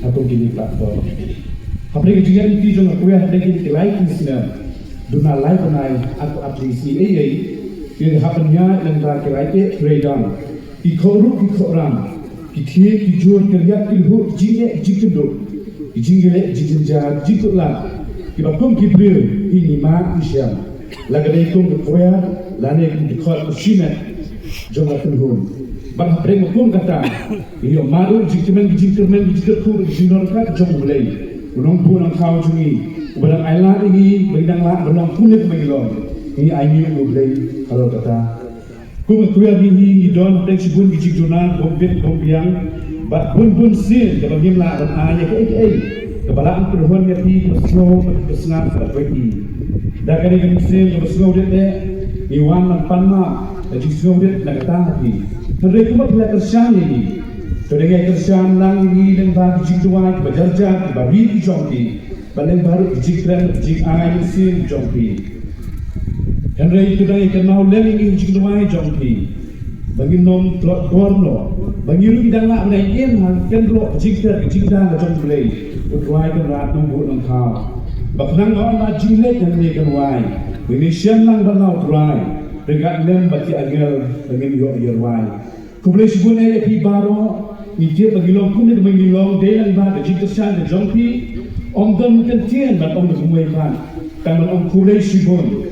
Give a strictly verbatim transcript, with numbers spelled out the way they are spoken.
Ha kum kine ki platform, hapdeng ka jingïaid lynti jong ka choir hapdeng kine ki lai ki snem, duna lai bnai, at at lei sngi ei ei, ki hap ban ïaid lyngba ki lai eh ki lai dang, ki khoh ruh ki khoh ram, ki thied ki jur, ki riat ki lhuh, ki jingeh ki jingkynduh, ki jingïaleh ki jingjynjar, ki jingkut lad, kiba kum ki briew ngi mad ngi shem. La ka dei kum ka choir lane kum ki dkhot ka shimet jong ka kynhun. Bad hapdeng ka kum kata, ngi ïoh mad ruh jingkmen, ki jingkyrmen, ki jingkyrkhu, ki jingdonkam jong U Blei, U Nongbuh Nongthaw jong ngi, uba dang ailad ïa ngi ba ngin dang lah ban long kumne kumba ngi long. Ngi ainguh ïa U Blei halor kata. Kum ka choir ngi hi ngi don hapdeng shibun ki jingduna bym bit bym biang, bad bun bun sien kaba ngim lah ban ai ïa kaei kaei kaba lah ban pynhun ïa phi, kaba sngewbha, kaba sngap, kaba poi. Da kane ka mynsiem kaba sngewrit eh, ngi wan ban pan map ka jingsngewrit na kata ha phi. Hynrei kumba phi la kyrshan ïa ngi, to dang ïa kyrshan lang ïa ngi lyngba ki jingduwai kiba jar jar, kiba rit ki jong phi, bad lyngba ruh ki jingkren, ki jingai mynsiem jong phi. Hynrei to dang ïa kynmaw lem ïa ngi ki jingduwai jong phi, ba ngin ym tlot bor noh, ba ngi ruh ngin dang lah ban ïeng ha ka kynroh ka jingker ka jingdang ka jong U Blei, U Trai Kynrad Nongbuh Nongthaw. Ba khnang ba ym lah jingleh hangne ka rwai, ba ngin ïashem lang bad la U Trai, ryngkat lem bad ki angel ba ngin ïoh ïa rwai. Khublei shibun eh ïa phi baroh. Ngi tip ba ngi long kumne kumba ngi long dei lyngba ka jingkyrshan ka jong phi. Ym don kyntien ban ong kumwei pat, tang ban ong khublei shibun.